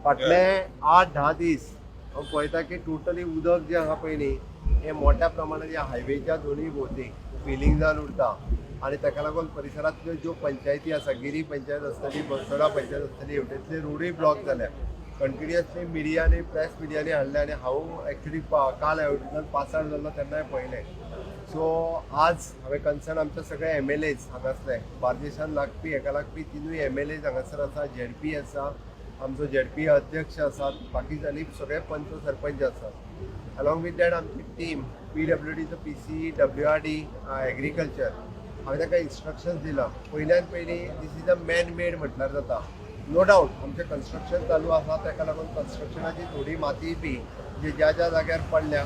फाटले 8-10 दीस हांव पळयता की टोटली उदक जें आहा पळय न्ही, हें मोठ्या प्रमाणात ह्या हायवेच्या दोनूय भोंवती फिलींग जावन उरता आनी ताका लागून परिसरांतल्यो ज्यो पंचायती आसा, गिरी पंचायत आसतली, बसोडा पंचायत आसतली, हेवटेंतले रोडूय ब्लॉक जाल्या. कंटिन्युअसली मिडियांनी, प्रेस मिडियांनी हाडले आनी हांव एक्चुली काल हेवटेंतल्यान पासार जाल्लो तेन्नाय पळयलें. सो आज हांवें कन्सर्न आमचे सगळे एमएलएज हांगासले, बार्देशान लागपी हेका लागपी तिनूय एमएलएज हांगासर आसा, झेडपी आसा, आमचो झेडपी अध्यक्ष आसात, बाकी आनी सगळे पंच सरपंच आसात. अलॉंग विथ that आमची टीम पीडब्ल्यूडीचो पीसी, डब्ल्यूआरडी, एग्रीकल्चर, हांवें ताका इन्स्ट्रक्शन्स दिला. पयल्यान पयलीं this is a man made म्हटल्यार जाता. नो डावट आमचें कन्स्ट्रक्शन चालू आसा, ताका लागून कन्स्ट्रक्शनाची थोडी माती बी जी ज्या ज्या जाग्यार पडल्या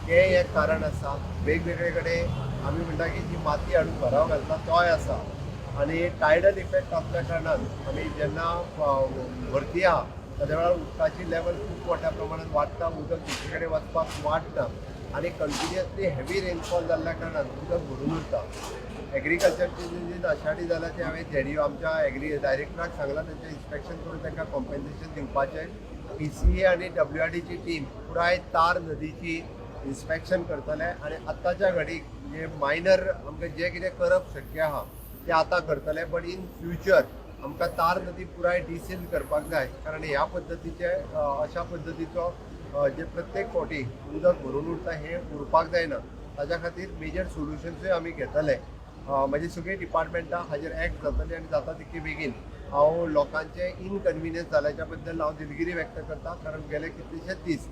तें एक कारण आसा. वेगवेगळे कडेन आमी म्हणटा की जी माती हाडून भराव घालता तोय आसा आनी टायडल इफेक्ट आसल्या कारणान आमी जेन्ना भरती आहा ताच्या वेळार उदकाची लेवल खूब मोठ्या प्रमाणात वाडटा, उदक दुसरे कडेन वचपाक वाट ना आनी कंटिन्युअसली हेवी रेनफॉल जाल्ल्या कारणान उदक भरून उरता. एग्रीकल्चरची जी नाशाडी जाल्या ती हांवें झेडयू आमच्या एग्री डायरेक्टराक सांगलां, तेंचें इन्स्पेक्शन करून तांकां कॉम्पेन्सेशन दिवपाचें. पीसीए आनी डब्ल्यूआरडीची टीम पुराय तार नदीची इन्स्पेक्शन करतले आनी आत्ताच्या घडीक जे मायनर आमकां जें कितें करप शक्य आहा तें आतां करतले, बट इन फ्युचर आमकां तार नदी पुराय डिसिल्ट करपाक जाय, कारण ह्या पद्दतीचे अशा पद्दतीचो जे प्रत्येक फावटी उदक भरून उरता हें उरपाक जायना. ताच्या खातीर मेजर सोल्युशन्सूय आमी घेतले. म्हणजे सगळीं डिपार्टमेंटां हाजेर एक्ट जातली आनी जाता तितके बेगीन हांव लोकांचे इनकन्विनियन्स जाल्याच्या बद्दल हांव दिलगिरी व्यक्त करता, कारण गेले कितलेशेच दीस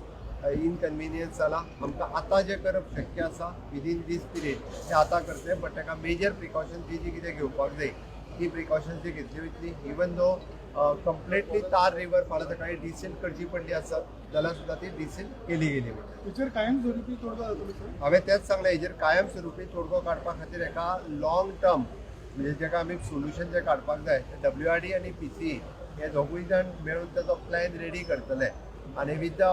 इनकन्विनियन्स जाला. आमकां आतां जें करप शक्य आसा विदीन दीस पिरियड तें आतां करतले, बट ताका मेजर प्रिकॉशन जी जी कितें घेवपाक जाय ती प्रिकॉशन्स जी घेतली वयतली. इवन दो कंप्लिटली तार रिवर फाल्यां सकाळी डिसिल्ट करची पडली आसत जाल्यार सुद्दां ती डिसिल्ट केली गेली म्हणटा. हेचेर कायम स्वरुपी तोडगो जातलो सर? हांवें तेंच सांगलें, हेजेर कायम स्वरुपी तोडगो काडपा खातीर एका लॉंग टर्म म्हणजे जेका आमी सोल्युशन जें काडपाक जाय, डब्ल्यूआरडी आनी पीसी हे दोगूय जाण मेळून ताचो प्लॅन रेडी करतले आनी विथ the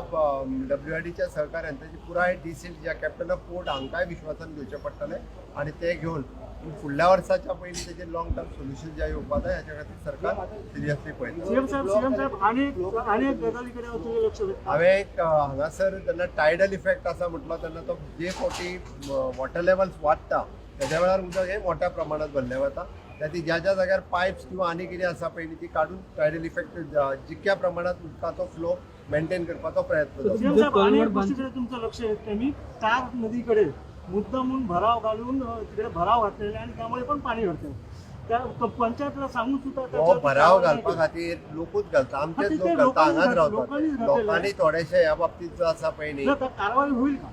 डब्ल्यूआरडीच्या सहकार्यान ताची पुराय डिसिल्ट ज्या कॅप्टन ऑफ पोर्ट हांकांय विश्वासान घेवचें पडटलें आनी ते घेवन फुडल्या वर्साच्या पयलीं तेजेर लॉंग टर्म सोल्युशन जें येवपा जाय, हाच्या खातीर सरकार सिरियसली पळयता. सीएम साहेब, सीएम साहेब, आणि आणि एक गजालीकडे हांव तुजें लक्ष वेधता. हांवें एक हांगासर जेन्ना टायडल इफेक्ट आसा म्हटलो तेन्ना तो जे फावटी वॉटर लेवल्स वाडटा तेज्या वेळार उदक हें मोठ्या प्रमाणात भरलें वता. त्या ती ज्या ज्या जाग्यार पायप्स किंवा आनी कितें आसा पयलीं ती काडून टायडल इफेक्ट जितक्या प्रमाणात उदकाचो फ्लो मेंटेन करपाचो प्रयत्न जाता. सीएम साहेब, आणि एक गोष्टीकडे तुमचं लक्ष आहे. मी तार नदीकडे मुद्दामून भराव घालून तिकडे भराव घातलेले आणि त्यामुळे पण पाणी भरते. त्या पंचायतला सांगून सुद्धा हो, त्याच्यावरती भराव कारवाई नाही घालपा केली. खातीर लोकूच घालता, आमचेच हा, लोक ते घालता, लोकांनीच हांगाच रावतात. लोकांनीच घातलेलं आहे. लोकांनी थोडेशे ह्या बाबतीत जो आसा पळय न्ही. ना, तर कारवाई होईल का?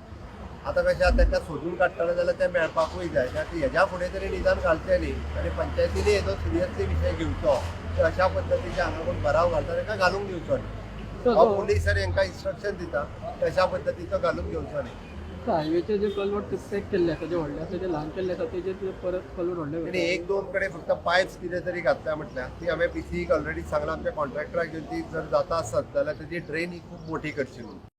आतां कशें आहा, तांकां सोदून काडटले जाल्यार ते मेळपाकूय जाय. त्या खातीर हेज्या फुडें तरी निदान घालचें न्ही आनी पंचायतीनी हेजो सिरियसली विशय घेवचो की अशा पद्दतीचे हांगा कोण भराव घालता तांकां घालूंक दिवचो न्ही. हांव पुलीस आनी हांकां इन्स्ट्रक्शन दिता की अशा पद्दतीचो घालूंक घेवचो न्ही. हायवेचे जे कलवर्ट पॅक केल्ले आसा, जे व्हडले आसा, जे ल्हान केल्ले आसा, तेजेर ते परत कलवर्ट व्हडले. तेणी एक दोन कडेन फक्त पायप्स कितें तरी घातल्या म्हटल्या, ती हांवें पीसीक ऑलरेडी सांगलां, आमच्या कॉन्ट्रॅक्टराक घेवन ती जर जाता आसत जाल्यार तेजी ड्रेन ही खूब मोठी करची म्हणून.